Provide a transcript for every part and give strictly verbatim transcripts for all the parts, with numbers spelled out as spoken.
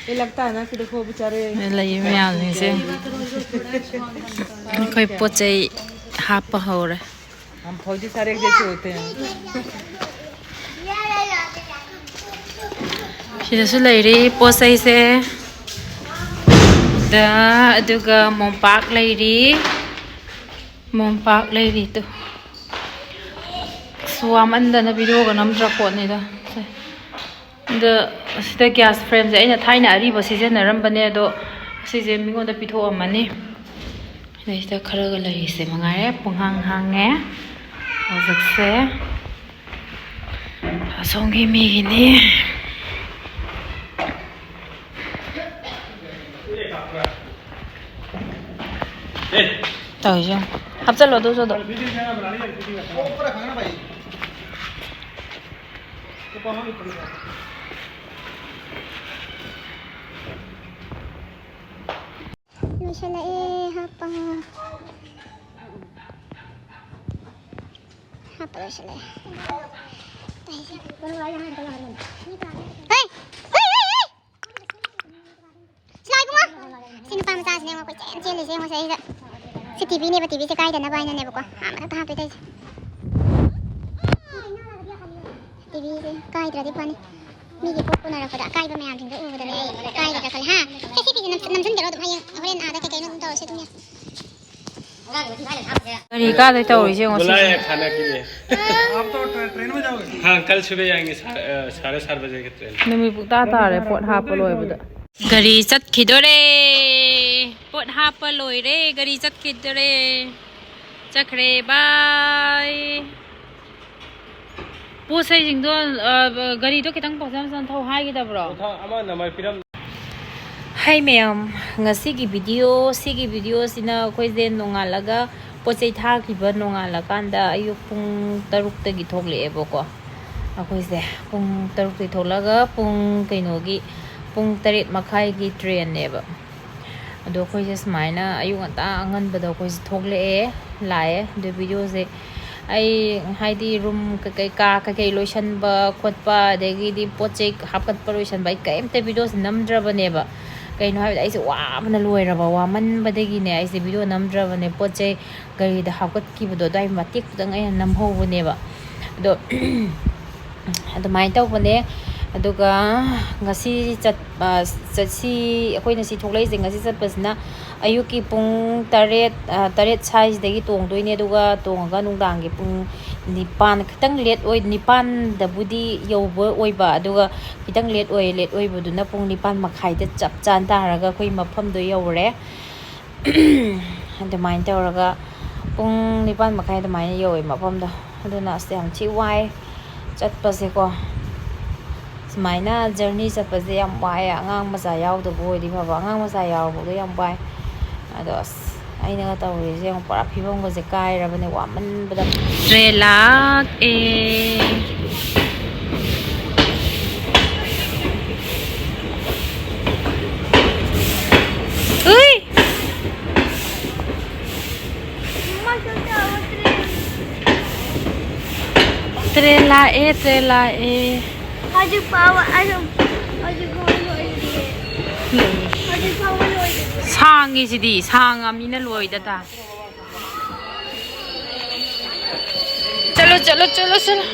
ये लगता है ना कि देखो बेचारे ꯂꯩ ꯃꯌꯥꯝꯁꯤꯡꯁꯦ ꯑꯩꯈꯣꯏ ꯄꯣꯠ ꯆꯩ ꯍꯥꯞꯄ ꯍꯧꯔꯦ꯫ हम फौजी सारे एक जैसे होते हैं। ꯁꯤꯗꯁꯨ ꯂꯩꯔꯤ ꯄꯣꯠ ꯆꯩꯁꯦ꯫ ꯗ ꯑꯗꯨꯒ ꯃꯣꯝꯄꯥꯛ ꯂꯩꯔꯤ꯫ ꯃꯣꯝꯄꯥꯛ ꯂꯩꯔꯤ ꯇꯨ꯫ ꯑꯁ, ꯋꯥꯃꯟꯗꯅ ꯚꯤꯗꯤꯑꯣꯒ ꯅꯝꯗ꯭ꯔ ꯄꯣꯠꯅꯤꯗ꯫ ꯑꯗ ꯁꯤꯗ ꯒ꯭ꯌꯥꯁ ꯐ꯭ꯔꯦꯝꯁꯦ ꯑꯩꯅ ꯊꯥꯏꯅ ꯑꯔꯤꯕ ꯁꯤꯖꯤꯟꯅꯔꯝꯕꯅꯦ, ꯑꯗꯣ ꯁꯤꯁꯦ ꯃꯤꯉꯣꯟꯗ ꯄꯤꯊꯣꯛꯑꯝꯃꯅꯤ꯫ ꯁꯤꯗꯩꯁꯤꯗ ꯈꯔꯒ ꯂꯩꯔꯤꯁꯦ ꯃꯉꯥꯏꯔꯦ, ꯄꯨꯡꯍꯥꯡ ꯍꯥꯡꯉꯦ ꯍꯧꯖꯤꯛꯁꯦ꯫ ꯑꯁꯣꯝꯒꯤ ꯃꯤꯒꯤꯅꯤ꯫ ꯇꯧꯔꯤꯁꯦ ꯌꯦꯡꯉꯣ꯫ ꯍꯥꯞꯆꯜꯂꯣ ꯑꯗꯨꯁꯨ ꯑꯗꯨꯝ꯫ ꯂꯣꯏꯁꯜꯂꯛꯑꯦ ꯍꯥꯞꯄ꯫ ꯍꯥꯞꯄ ꯂꯣꯏꯁꯜꯂꯛꯑꯦ꯫ ꯇꯥꯏꯁꯦ꯫ ꯍꯩ! ꯍꯩ, ꯍꯩ, ꯍꯩ! ꯁꯤꯂꯥ ꯏꯕꯨꯡꯉꯣ! ꯁꯤ ꯅꯨꯄꯥ ꯃꯆꯥꯁꯤꯅꯦ ꯌꯦꯡꯉꯣ, ꯀꯣꯏꯆꯦꯟ ꯆꯦꯜꯂꯤꯁꯦ ꯌꯦꯡꯉꯣ ꯁꯤꯗꯩꯁꯤꯗ꯫ ꯁꯤ ꯇꯤꯚꯤꯅꯦꯕ, ꯇꯤꯚꯤꯁꯦ ꯀꯥꯏꯗꯅꯕ ꯍꯥꯏꯅꯅꯦꯕꯀꯣ꯫ ꯑꯥ, ꯃꯊꯛꯇ ꯍꯥꯞꯇꯣꯏ ꯇꯧꯔꯤꯁꯦ꯫ ꯇꯤꯚꯤꯁꯦ ꯀꯥꯏꯗ꯭ꯔꯗꯤ ꯐꯅꯤ꯫ ꯃꯤꯒꯤ ꯄꯣꯠ ꯄꯨꯅꯔꯛꯄꯗ ꯑꯀꯥꯏꯕ ꯃꯌꯥꯝꯁꯤꯡꯗꯣ ꯎꯕꯗꯅꯦ ꯑꯩ ꯀꯥꯏꯒꯗ꯭ꯔꯥ ꯈꯜꯂꯦ, ꯍꯥ? ꯁꯦ, ꯁꯤ ꯐꯤꯁꯦ ꯅꯝ-, ꯅꯝꯁꯤꯟꯖꯔꯣ ꯑꯗꯨꯝ, ꯍꯌꯦꯡ ꯍꯣꯔꯦꯟ ꯑꯥꯗ ꯀꯩ ꯀꯩꯅꯣ ꯑꯗꯨꯝ ꯇꯧꯔꯁꯦ ꯑꯗꯨꯝ ꯌꯥ-, ꯒꯥꯔꯤ ꯀꯥꯗꯩ ꯇꯧꯔꯤꯁꯦ ꯌꯦꯡꯉꯣ ꯁꯤ꯫ बुलाया है खाना के लिए। आप तो ट्रे-, ट्रेन में जाओगे? हाँ, कल सुबह जाएंगे, सा-, अ, साढ़े सात बजे की ट्रेन। ꯅꯨꯃꯤꯠ ꯄꯨꯡꯇꯥ ꯇꯥꯔꯦ ꯄꯣꯠ ꯍꯥꯞꯄ ꯂꯣꯏꯕꯗ꯫ ꯒꯥꯔꯤ ꯆꯠꯈꯤꯗꯣꯔꯦ꯫ ꯄꯣꯠ ꯍꯥꯞꯄ ꯂꯣꯏꯔꯦ꯫ ꯒꯥꯔꯤ ꯆꯠꯈꯤꯗꯣꯔꯦ꯫ ꯆꯠꯈ꯭ꯔꯦ꯫ ꯕꯥꯏ꯫ ꯄꯣꯠ ꯆꯩꯁꯤꯡꯗꯣ, ꯑ, ꯒꯥꯔꯤꯗꯣ ꯈꯤꯇꯪ ꯐꯖ ꯐꯖꯅ ꯊꯧ ꯍꯥꯏꯒꯗꯕ꯭ꯔꯣ? ꯄꯣꯊꯥ ꯑꯃ ꯅꯃꯥꯏ ꯄꯤꯔꯝ- ꯍꯥꯏ ꯃꯌꯥꯝ, ꯉꯁꯤꯒꯤ ꯚꯤꯗꯤꯑꯣ, ꯁꯤꯒꯤ ꯚꯤꯗꯤꯑꯣꯁꯤꯅ ꯑꯩꯈꯣꯏꯁꯦ ꯅꯣꯡꯉꯥꯜꯂꯒ ꯄꯣꯠ ꯆꯩ ꯊꯥꯈꯤꯕ ꯅꯣꯡꯉꯥꯜꯂꯀꯥꯟꯗ ꯑꯌꯨꯛ ꯄꯨꯡ ꯇꯔꯨꯛꯇꯒꯤ ꯊꯣꯛꯂꯛꯑꯦꯕꯀꯣ꯫ ꯑꯩꯈꯣꯏꯁꯦ ꯄꯨꯡ ꯇꯔꯨꯛꯇꯒꯤ ꯊꯣꯛꯂꯛꯑꯒ ꯄꯨꯡ ꯀꯩꯅꯣꯒꯤ, ꯄꯨꯡ ꯇꯔꯦꯠ ꯃꯈꯥꯏꯒꯤ ꯇ꯭ꯔꯦꯟꯅꯦꯕ꯫ ꯑꯗꯣ ꯑꯩꯈꯣꯏꯁꯦ ꯁꯨꯃꯥꯏꯅ ꯑꯌꯨꯛ ꯉꯟꯇꯥ ꯑꯉꯟꯕꯗ ꯑꯩꯈꯣꯏꯁꯦ ꯊꯣꯛꯂꯛꯑꯦ, ꯂꯥꯛꯑꯦ꯫ ꯑꯗꯣ ꯚꯤꯗꯤꯑꯣꯁꯦ ꯑꯩ ꯍꯥꯏꯗꯤ ꯔꯨꯝ ꯀꯩꯀꯩ, ꯀꯥ ꯀꯩꯀꯩ ꯂꯣꯏꯁꯟꯕ ꯈꯣꯠꯄ, ꯑꯗꯒꯤꯗꯤ ꯄꯣꯠ ꯆꯩ ꯍꯥꯞꯀꯠꯄ ꯂꯣꯏꯁꯟꯕ, ꯑꯩ ꯀꯔꯤꯝꯇ ꯚꯤꯗꯤꯑꯣꯁꯦ ꯅꯝꯗ꯭ꯔꯕꯅꯦꯕ꯫ ꯀꯩꯅꯣ ꯍꯥꯏꯕꯗ ꯑꯩꯁꯦ ꯋꯥꯕꯅ ꯂꯣꯏꯔꯕ, ꯋꯥꯃꯟꯕꯗꯒꯤꯅꯦ ꯑꯩꯁꯦ ꯚꯤꯗꯤꯑꯣ ꯅꯝꯗ꯭ꯔꯕꯅꯦ꯫ ꯄꯣꯠ ꯆꯩ ꯒꯥꯔꯤꯗ ꯍꯥꯞꯀꯠꯈꯤꯕꯗꯣ ꯑꯗꯨꯋꯥꯏ ꯃꯇꯦꯛꯇꯨꯗꯪ ꯑꯩꯅ ꯅꯝꯍꯧꯕꯅꯦꯕ꯫ ꯑꯗꯣ ꯑꯗꯨꯃꯥꯏꯅ ꯇꯧꯕꯅꯦ꯫ ꯑꯗꯨꯒ ꯉꯁꯤ ꯆꯠ-, ꯑ, ꯆꯠꯁꯤ, ꯑꯩꯈꯣꯏꯅ ꯁꯤ ꯊꯣꯛꯂꯛꯏꯁꯦ, ꯉꯁꯤ ꯆꯠꯄꯁꯤꯅ ꯑꯌꯨꯛꯀꯤ ꯄꯨꯡ ꯇꯔꯦꯠ, ꯑ, ꯇꯔꯦꯠ ꯁ꯭ꯋꯥꯏꯁꯤꯗꯒꯤ ꯇꯣꯡꯗꯣꯏꯅꯦ꯫ ꯑꯗꯨꯒ ꯇꯣꯡꯉꯒ ꯅꯨꯡꯗꯥꯡꯒꯤ ꯄꯨꯡ ꯅꯤꯄꯥꯟ, ꯈꯤꯇꯪ ꯂꯦꯠ ꯑꯣꯏ, ꯅꯤꯄꯥꯟꯗꯕꯨꯗꯤ ꯌꯧꯕ ꯑꯣꯏꯕ, ꯑꯗꯨꯒ ꯈꯤꯇꯪ ꯂꯦꯠ ꯑꯣꯏꯌꯦ꯫ ꯂꯦꯠ ꯑꯣꯏꯕꯗꯨꯅ ꯄꯨꯡ ꯅꯤꯄꯥꯟ ꯃꯈꯥꯏꯗ ꯆꯞ ꯆꯥꯅ ꯇꯥꯔꯒ ꯑꯩꯈꯣꯏ ꯃꯐꯝꯗꯣ ꯌꯧꯔꯦ꯫ ꯑꯗꯨꯃꯥꯏꯅ ꯇꯧꯔꯒ ꯄꯨꯡ ꯅꯤꯄꯥꯟ ꯃꯈꯥꯏ ꯑꯗꯨꯃꯥꯏꯅ ꯌꯧꯋꯦ ꯃꯐꯝꯗꯣ꯫ ꯑꯗꯨꯅ ꯑꯁ, ꯌꯥꯝ ꯊꯤ ꯋꯥꯏ ꯆꯠꯄꯁꯦꯀꯣ꯫ ꯁꯨꯃꯥꯏꯅ ꯖꯔꯅꯤ ꯆꯠꯄꯁꯦ ꯌꯥꯝ ꯋꯥꯏꯑꯦ꯫ ꯑꯉꯥꯡ ꯃꯆꯥ ꯌꯥꯎꯗꯕ ꯑꯣꯏꯗꯤ ꯐꯕ, ꯑꯉꯥꯡ ꯃꯆꯥ ꯌꯥꯎꯕꯗꯣ ꯌꯥꯝ ꯋꯥꯏ꯫ ꯑꯗꯣ ꯑꯁ, ꯑꯩꯅꯒ ꯇꯧꯔꯤꯁꯦ ꯌꯦꯡꯉꯣ, ꯄꯨꯔꯥ ꯐꯤꯕꯝꯒꯁꯦ ꯀꯥꯏꯔꯕꯅꯦ ꯋꯥꯃꯟꯕꯗ꯫ ꯇ꯭ꯔꯦꯟ ꯂꯥꯛꯑꯦ꯫ ꯎꯏ! ꯇ꯭ꯔꯦꯟ ꯂꯥꯛꯑꯦ, ꯇ꯭ꯔꯦꯟ ꯂꯥꯛꯑꯦ꯫ ꯍꯧꯖꯤꯛ ꯐꯥꯎꯕ ꯑꯗꯨꯝ, ꯍꯧꯖꯤꯛ ꯐꯥꯎꯕ ꯂꯣꯏꯗ꯭ꯔꯤꯌꯦ꯫ ꯍꯧꯖꯤꯛ ꯐꯥꯎꯕ ꯂꯣꯏꯗ꯭ꯔꯤꯌꯦ꯫ ꯁꯥꯡꯉꯤꯁꯤꯗꯤ, ꯁꯥꯡꯉꯃꯤꯅ ꯂꯣꯏꯗ ꯇꯥ꯫ ꯆꯠꯂꯣ, ꯆꯠꯂꯣ, ꯆꯠꯂꯣ, ꯆꯠꯂꯣ꯫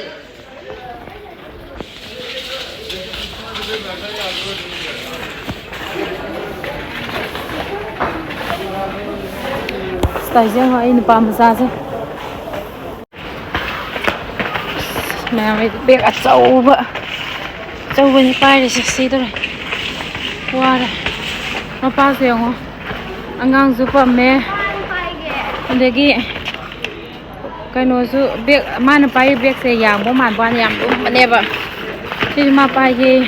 ꯁꯤꯗꯩꯁꯦ ꯌꯦꯡꯉꯣ, ꯑꯩ ꯅꯨꯄꯥ ꯃꯆꯥꯁꯦ꯫ ꯃꯌꯥꯝ ꯕꯦꯒ ꯑꯆꯧꯕ, ꯑꯆꯧꯕꯅꯤ ꯄꯥꯏꯔꯤꯁꯦ, ꯁꯤꯗꯧꯔꯦ꯫ ꯋꯥꯔꯦ꯫ ꯃꯄꯥꯁꯨ ꯌꯦꯡꯉꯣ, ꯑꯉꯥꯡꯁꯨ ꯄꯝꯃꯦ, ꯑꯗꯒꯤ ꯀꯩꯅꯣꯁꯨ ꯕꯦꯒ, ꯃꯥꯅ ꯄꯥꯏꯔꯤ ꯕꯦꯒꯁꯦ ꯌꯥꯡꯕ ꯃꯥꯟꯕ ꯋꯥꯅꯤ, ꯌꯥꯝ ꯂꯨꯝꯕꯅꯦꯕ꯫ ꯁꯤꯁꯨ ꯃꯥ ꯄꯥꯏꯒꯦ꯫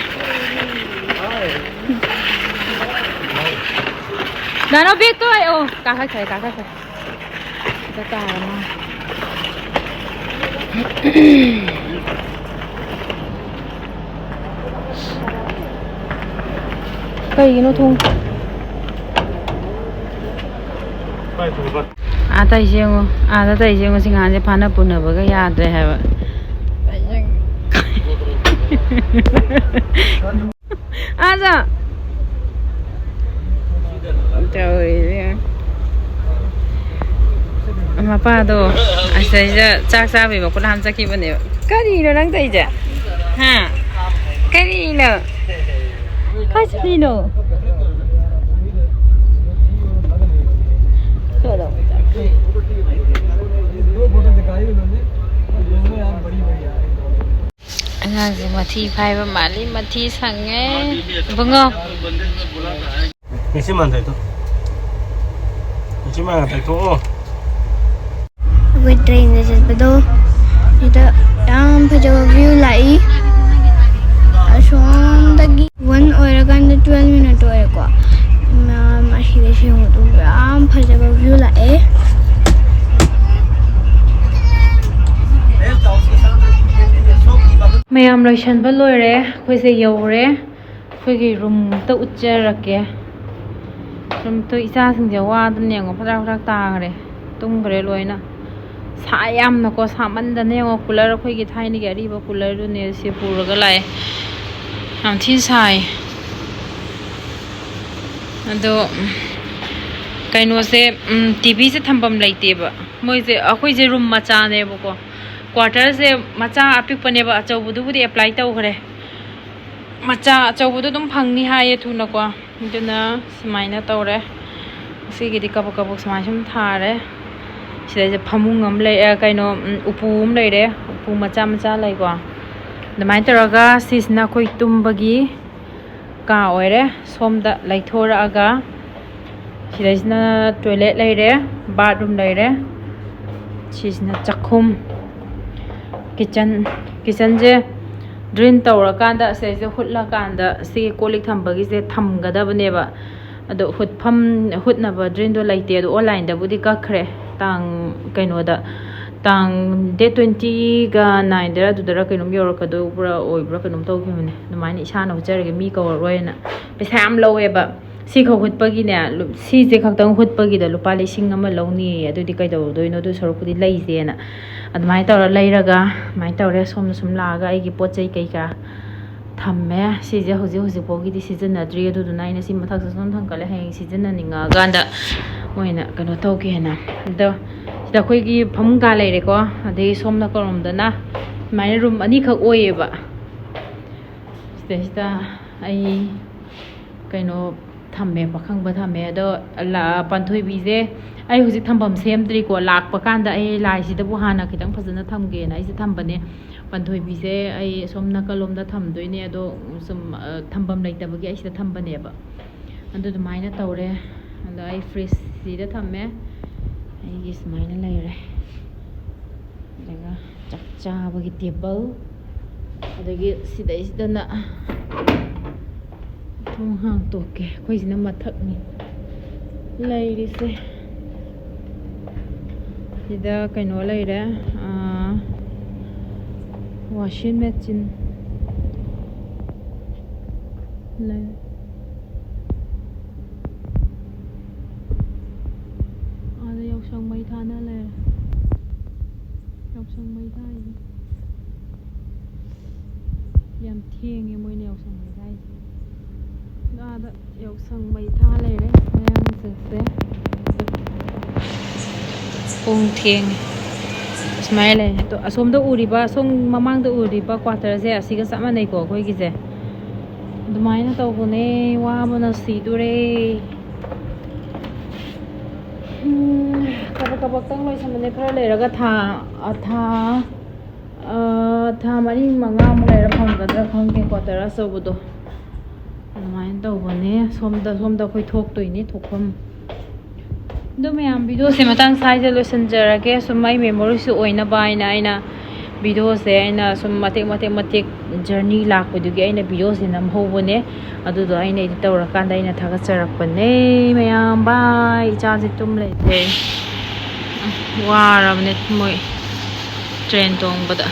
ꯗꯥꯅꯣ ꯕꯦꯒꯇꯣ ꯑꯩ-, ꯑꯣ, ꯀꯥꯈꯠꯈ꯭ꯔꯦ, ꯀꯥꯈꯠꯈ꯭ꯔꯦ꯫ ꯁꯤꯗ ꯇꯥꯔꯦ ꯃꯥ꯫ ꯀꯩꯒꯤꯅꯣ ꯊꯣꯡ? ꯑꯥ ꯇꯩꯁꯦ ꯌꯦꯡꯉꯨ, ꯑꯥꯗ ꯇꯩꯁꯦ ꯌꯦꯡꯉꯨ, ꯁꯤ ꯉꯥꯟꯁꯦ ꯐꯥꯅ ꯄꯨꯅꯕꯒ ꯌꯥꯗ꯭ꯔꯦ ꯍꯥꯏꯕ꯫ ꯑꯥꯗ ꯇꯧꯔꯤꯁꯦ꯫ ꯃꯄꯥꯗꯣ ꯑꯁꯤꯗꯩꯁꯤꯗ ꯆꯥꯛ ꯆꯥꯕꯩ ꯃꯈꯨꯠ ꯍꯥꯝ ꯆꯠꯈꯤꯕꯅꯦꯕ꯫ ꯀꯔꯤꯅꯣ ꯅꯪ ꯇꯧꯔꯤꯁꯦ? ꯍꯥ? ꯀꯔꯤꯅꯣ? ꯀꯥꯏ ꯆꯠꯂꯤꯅꯣ? ꯑꯉꯥꯡꯁꯦ ꯃꯊꯤ ꯐꯥꯏꯕ ꯃꯥꯜꯂꯤ, ꯃꯊꯤ ꯁꯪꯉꯦ꯫ ꯏꯕꯨꯡꯉꯣ꯫ ꯉꯁꯤ ꯃꯥꯟ ꯇꯩꯊꯣꯛ꯫ ꯉꯁꯤ ꯃꯥꯟ ꯇꯩꯊꯣꯛꯑꯣ꯫ ꯑꯩꯈꯣꯏ ꯇ꯭ꯔꯦꯟꯗ ꯆꯠꯄꯗꯣ ꯁꯤꯗ ꯌꯥꯝ ꯐꯖꯕ ꯚ꯭ꯌꯨ ꯂꯥꯛꯏ꯫ ꯑꯁꯣꯝꯗꯒꯤ ꯋꯥꯟ ꯑꯣꯏꯔꯀꯥꯟꯗ ꯇꯨꯋꯦꯜꯞ ꯃꯤꯅꯠ ꯑꯣꯏꯔꯦꯀꯣ꯫ ꯃꯌꯥꯝ ꯑꯁꯤꯗ ꯁꯦꯡꯕꯗꯣ ꯌꯥꯝ ꯐꯖꯕ ꯚ꯭ꯌꯨ ꯂꯥꯛꯑꯦ꯫ ꯃꯌꯥꯝ ꯂꯣꯏꯁꯟꯕ ꯂꯣꯏꯔꯦ, ꯑꯩꯈꯣꯏꯁꯦ ꯌꯧꯔꯦ꯫ ꯑꯩꯈꯣꯏꯒꯤ ꯔꯨꯝ ꯑꯝꯇ ꯎꯠꯆꯔꯛꯀꯦ꯫ ꯔꯨꯝ ꯇꯨ, ꯏꯆꯥꯁꯤꯡꯁꯦ ꯋꯥꯗꯅ ꯌꯦꯡꯉꯣ, ꯐꯗ꯭ꯔꯥꯛ ꯐꯗ꯭ꯔꯥꯛ ꯇꯥꯈ꯭ꯔꯦ, ꯇꯨꯝꯈ꯭ꯔꯦ ꯂꯣꯏꯅ꯫ ꯁꯥꯏ ꯌꯥꯝꯅꯀꯣ, ꯁꯥꯃꯟꯗꯅ ꯌꯦꯡꯉꯣ, ꯀꯨꯂꯔ, ꯑꯩꯈꯣꯏꯒꯤ ꯊꯥꯏꯅꯒꯤ ꯑꯔꯤꯕ ꯀꯨꯂꯔꯗꯨꯅꯦ, ꯁꯤ ꯄꯨꯔꯒ ꯂꯥꯛꯑꯦ꯫ ꯌꯥꯝ ꯊꯤꯅ ꯁꯥꯏ꯫ ꯑꯗꯣ ꯀꯩꯅꯣꯁꯦ, ꯇꯤ ꯚꯤꯁꯦ ꯊꯝꯐꯝ ꯂꯩꯇꯦꯕ꯫ ꯃꯣꯏꯁꯦ, ꯑꯩꯈꯣꯏꯁꯦ ꯔꯨꯝ ꯃꯆꯥꯅꯦꯕꯀꯣ, ꯀ꯭ꯋꯥꯇꯔꯁꯦ ꯃꯆꯥ ꯑꯄꯤꯛꯄꯅꯦꯕ, ꯑꯆꯧꯕꯗꯨꯕꯨꯗꯤ ꯑꯦꯄ꯭ꯂꯥꯏ ꯇꯧꯈ꯭ꯔꯦ꯫ ꯃꯆꯥ ꯑꯆꯧꯕꯗꯣ ꯑꯗꯨꯝ ꯐꯪꯅꯤ ꯍꯥꯏꯌꯦ ꯊꯨꯅꯀꯣ꯫ ꯑꯗꯨꯅ ꯁꯨꯃꯥꯏꯅ ꯇꯧꯔꯦ꯫ ꯉꯁꯤꯒꯤꯗꯤ ꯀꯕꯛ ꯀꯕꯛ ꯁꯨꯃꯥꯏꯅ ꯁꯨꯝ ꯊꯥꯔꯦ꯫ ꯁꯤꯗꯩꯁꯤꯗ ꯐꯃꯨꯡ ꯑꯃ ꯂꯩ, ꯑ, ꯀꯩꯅꯣ, ꯎꯝ, ꯎꯄꯨ ꯑꯃ ꯂꯩꯔꯦ꯫ ꯎꯄꯨ ꯃꯆꯥ ꯃꯆꯥ ꯂꯩꯀꯣ꯫ ꯑꯗꯨꯃꯥꯏꯅ ꯇꯧꯔꯒ ꯁꯤꯁꯤꯅ ꯑꯩꯈꯣꯏ ꯇꯨꯝꯕꯒꯤ ꯀꯥ ꯑꯣꯏꯔꯦ꯫ ꯁꯣꯝꯗ ꯂꯩꯊꯣꯔꯛꯑꯒ ꯁꯤꯗꯩꯁꯤꯅ ꯇꯣꯏꯂꯦꯠ ꯂꯩꯔꯦ, ꯕꯥꯠꯔꯨꯝ ꯂꯩꯔꯦ꯫ ꯁꯤꯁꯤꯅ ꯆꯥꯛꯈꯨꯝ, ꯀꯤꯠꯆꯟ꯫ ꯀꯤꯠꯆꯟꯁꯦ ꯗ꯭ꯔꯦꯟ ꯇꯧꯔꯀꯥꯟꯗ, ꯑꯁꯤꯗꯩꯁꯤꯗ ꯍꯨꯠꯂꯀꯥꯟꯗ ꯁꯤꯒꯤ ꯀꯣꯜ ꯂꯤꯛ ꯊꯝꯕꯒꯤꯁꯦ ꯊꯝꯒꯗꯕꯅꯦꯕ꯫ ꯑꯗꯣ ꯍꯨꯠꯐꯝ, ꯍꯨꯠꯅꯕ ꯗ꯭ꯔꯦꯟꯗꯣ ꯂꯩꯇꯦ꯫ ꯑꯗꯣ ꯑꯣꯟꯂꯥꯏꯟꯗꯕꯨꯗꯤ ꯀꯛꯈ꯭ꯔꯦ, ꯇꯥꯡ ꯀꯩꯅꯣꯗ, ꯇꯥꯡ ꯗꯦꯠ ꯇ꯭ꯋꯦꯟꯇꯤꯒ ꯅꯥꯏꯟꯗꯔ ꯑꯗꯨꯗꯔ ꯀꯩꯅꯣꯝ ꯌꯧꯔꯛꯀꯗꯧꯕ꯭ꯔꯥ ꯑꯣꯏꯕ꯭ꯔꯥ ꯀꯩꯅꯣꯝ ꯇꯧꯈꯤꯕꯅꯦ꯫ ꯑꯗꯨꯃꯥꯏꯅ ꯏꯁꯥꯅ ꯍꯨꯠꯆꯔꯒꯦ, ꯃꯤ ꯀꯧꯔꯔꯣꯏꯅ꯫ ꯄꯩꯁꯥ ꯌꯥꯝ ꯂꯧꯋꯦꯕ꯫ ꯁꯤꯈꯛ ꯍꯨꯠꯄꯒꯤꯅꯦ, ꯂꯨ-, ꯁꯤꯁꯦ ꯈꯛꯇꯪ ꯍꯨꯠꯄꯒꯤꯗ ꯂꯨꯄꯥ ꯂꯤꯁꯤꯡ ꯑꯃ ꯂꯧꯅꯤꯌꯦ꯫ ꯑꯗꯨꯗꯤ ꯀꯩꯗꯧꯗꯣꯏꯅꯣ? ꯑꯗꯨ ꯁꯔꯨꯛꯄꯨꯗꯤ ꯂꯩꯁꯦꯅ ꯑꯗꯨꯃꯥꯏꯅ ꯇꯧꯔ ꯂꯩꯔꯒ, ꯑꯗꯨꯃꯥꯏꯅ ꯇꯧꯔꯦ꯫ ꯁꯣꯝꯗ ꯁꯨꯝ ꯂꯥꯛꯑꯒ ꯑꯩꯒꯤ ꯄꯣꯠ ꯆꯩ ꯀꯩꯀꯥ ꯊꯝꯃꯦ꯫ ꯁꯤꯁꯦ ꯍꯧꯖꯤꯛ ꯍꯧꯖꯤꯛ ꯐꯥꯎꯒꯤꯗꯤ ꯁꯤꯖꯤꯟꯅꯗ꯭ꯔꯤ꯫ ꯑꯗꯨꯗꯨꯅ ꯑꯩꯅ ꯁꯤ ꯃꯊꯛꯁꯦ ꯁꯨꯝ ꯊꯥꯡꯀꯠꯂꯦ, ꯍꯌꯦꯡ ꯁꯤꯖꯤꯟꯅꯅꯤꯡꯉꯛꯑꯀꯥꯟꯗ ꯑꯣꯏꯅ ꯀꯩꯅꯣ ꯇꯧꯒꯦꯅ꯫ ꯑꯗꯣ ꯁꯤꯗ ꯑꯩꯈꯣꯏꯒꯤ ꯐꯃꯨꯡ ꯀꯥ ꯂꯩꯔꯦꯀꯣ꯫ ꯑꯗꯩ ꯁꯣꯝ ꯅꯥꯀꯜꯂꯣꯝꯗꯅ ꯁꯨꯃꯥꯏꯅ ꯔꯨꯝ ꯑꯅꯤꯈꯛ ꯑꯣꯏꯌꯦꯕ꯫ ꯁꯤꯗꯩꯁꯤꯗ ꯑꯩ ꯀꯩꯅꯣ ꯊꯝꯃꯦ, ꯄꯥꯈꯪꯕ ꯊꯝꯃꯦ꯫ ꯑꯗꯣ ꯂꯥ-, ꯄꯥꯟꯊꯣꯏꯕꯤꯁꯦ ꯑꯩ ꯍꯧꯖꯤꯛ ꯊꯝꯐꯝ ꯁꯦꯝꯗ꯭ꯔꯤꯀꯣ꯫ ꯂꯥꯛꯄ ꯀꯥꯟꯗ ꯑꯩ ꯂꯥꯏꯁꯤꯗꯕꯨ ꯍꯥꯟꯅ ꯈꯤꯇꯪ ꯐꯖꯅ ꯊꯝꯒꯦꯅ ꯑꯩꯁꯦ ꯊꯝꯕꯅꯦ꯫ ꯄꯥꯟꯊꯣꯏꯕꯤꯁꯦ ꯑꯩ ꯁꯣꯝ ꯅꯥꯀꯜꯂꯣꯝꯗ ꯊꯝꯗꯣꯏꯅꯦ꯫ ꯑꯗꯣ ꯁꯨꯝ, ꯑ, ꯊꯝꯐꯝ ꯂꯩꯇꯕꯒꯤ ꯑꯩ ꯁꯤꯗ ꯊꯝꯕꯅꯦꯕ꯫ ꯑꯗꯨ ꯑꯗꯨꯃꯥꯏꯅ ꯇꯧꯔꯦ꯫ ꯑꯗꯣ ꯑꯩ ꯐ꯭ꯔꯤꯖꯁꯤꯗ ꯊꯝꯃꯦ꯫ ꯑꯩꯒꯤ ꯁꯨꯃꯥꯏꯅ ꯂꯩꯔꯦ꯫ ꯑꯗꯨꯒ ꯆꯥꯛ ꯆꯥꯕꯒꯤ ꯇꯦꯕꯜ, ꯑꯗꯒꯤ ꯁꯤꯗꯩꯁꯤꯗꯅ ꯊꯣꯡ ꯍꯥꯡꯇꯣꯛꯀꯦ꯫ ꯑꯩꯈꯣꯏꯁꯤꯅ ꯃꯊꯛꯅꯤ ꯂꯩꯔꯤꯁꯦ꯫ ꯁꯤꯗ ꯀꯩꯅꯣ ꯂꯩꯔꯦ, ꯑꯥ, washing machine ꯂꯩ꯫ ꯑꯥꯗ ꯌꯥꯎꯁꯪ ꯃꯩ ꯊꯥꯅ ꯂꯩꯔꯦ꯫ ꯌꯥꯎꯁꯪ ꯃꯩ ꯊꯥꯏꯁꯦ ꯌꯥꯝ ꯊꯦꯡꯉꯦ, ꯃꯣꯏꯅ ꯌꯥꯎꯁꯪ ꯃꯩ ꯊꯥꯏꯁꯦ꯫ ꯑꯥꯗ ꯌꯥꯎꯁꯪ ꯃꯩ ꯊꯥ ꯂꯩꯔꯦ ꯃꯌꯥꯡꯁꯤꯡꯁꯦ꯫ ꯄꯨꯡ ꯊꯦꯡꯉꯦ꯫ ꯁꯨꯃꯥꯏꯅ ꯂꯩ꯫ ꯑꯗꯣ ꯑꯁꯣꯝꯗ ꯎꯔꯤꯕ, ꯑꯁꯣꯝ ꯃꯃꯥꯡꯗ ꯎꯔꯤꯕ quarterꯁꯦ ꯑꯁꯤꯒ ꯆꯞ ꯃꯥꯟꯅꯩꯀꯣ ꯑꯩꯈꯣꯏꯒꯤꯁꯦ꯫ ꯑꯗꯨꯃꯥꯏꯅ ꯇꯧꯕꯅꯦ꯫ ꯋꯥꯕꯅ ꯁꯤꯗꯣꯔꯦ꯫ ꯎꯝ, ꯀꯕꯛ ꯀꯕꯛꯇꯪ ꯂꯣꯏꯁꯟꯕꯅꯦ꯫ ꯈꯔ ꯂꯩꯔꯒ ꯊꯥ, ꯑ, ꯊꯥ, ꯑ, ꯊꯥ ꯃꯔꯤ ꯃꯉꯥꯃꯨꯛ ꯂꯩꯔ ꯐꯪꯒꯗ꯭ꯔꯥ ꯈꯪꯗꯦ quarter ꯑꯆꯧꯕꯗꯣ꯫ ꯑꯗꯨꯃꯥꯏꯅ ꯇꯧꯕꯅꯦ꯫ ꯁꯣꯝꯗ, ꯁꯣꯝꯗ ꯑꯩꯈꯣꯏ ꯊꯣꯛꯇꯣꯏꯅꯤ, ꯊꯣꯛꯐꯝ꯫ ꯑꯗꯣ ꯃꯌꯥꯝ, videoꯁꯦ ꯃꯇꯥꯡ ꯁ꯭ꯋꯥꯏꯗ ꯂꯣꯏꯁꯤꯟꯖꯔꯒꯦ꯫ ꯁꯨꯝ ꯑꯩ memoryꯁꯨ ꯑꯣꯏꯅꯕ ꯍꯥꯏꯅ ꯑꯩꯅ videoꯁꯦ ꯑꯩꯅ ꯁꯨꯝ ꯃꯇꯦꯛ ꯃꯇꯦꯛ ꯃꯇꯦꯛ journey ꯂꯥꯛꯄꯗꯨꯒꯤ ꯑꯩꯅ videoꯁꯦ ꯅꯝꯍꯧꯕꯅꯦ꯫ ꯑꯗꯨꯗꯣ ꯑꯩꯅ edit ꯇꯧꯔꯀꯥꯟꯗ ꯑꯩꯅ ꯊꯥꯒꯠꯆꯔꯛꯄꯅꯦ꯫ ꯃꯌꯥꯝ bye꯫ ꯏꯆꯥꯁꯦ ꯇꯨꯝ ꯂꯩꯈ꯭ꯔꯦ꯫ ꯋꯥꯔꯕꯅꯦ ꯃꯣꯏ train ꯇꯣꯡꯕꯗ꯫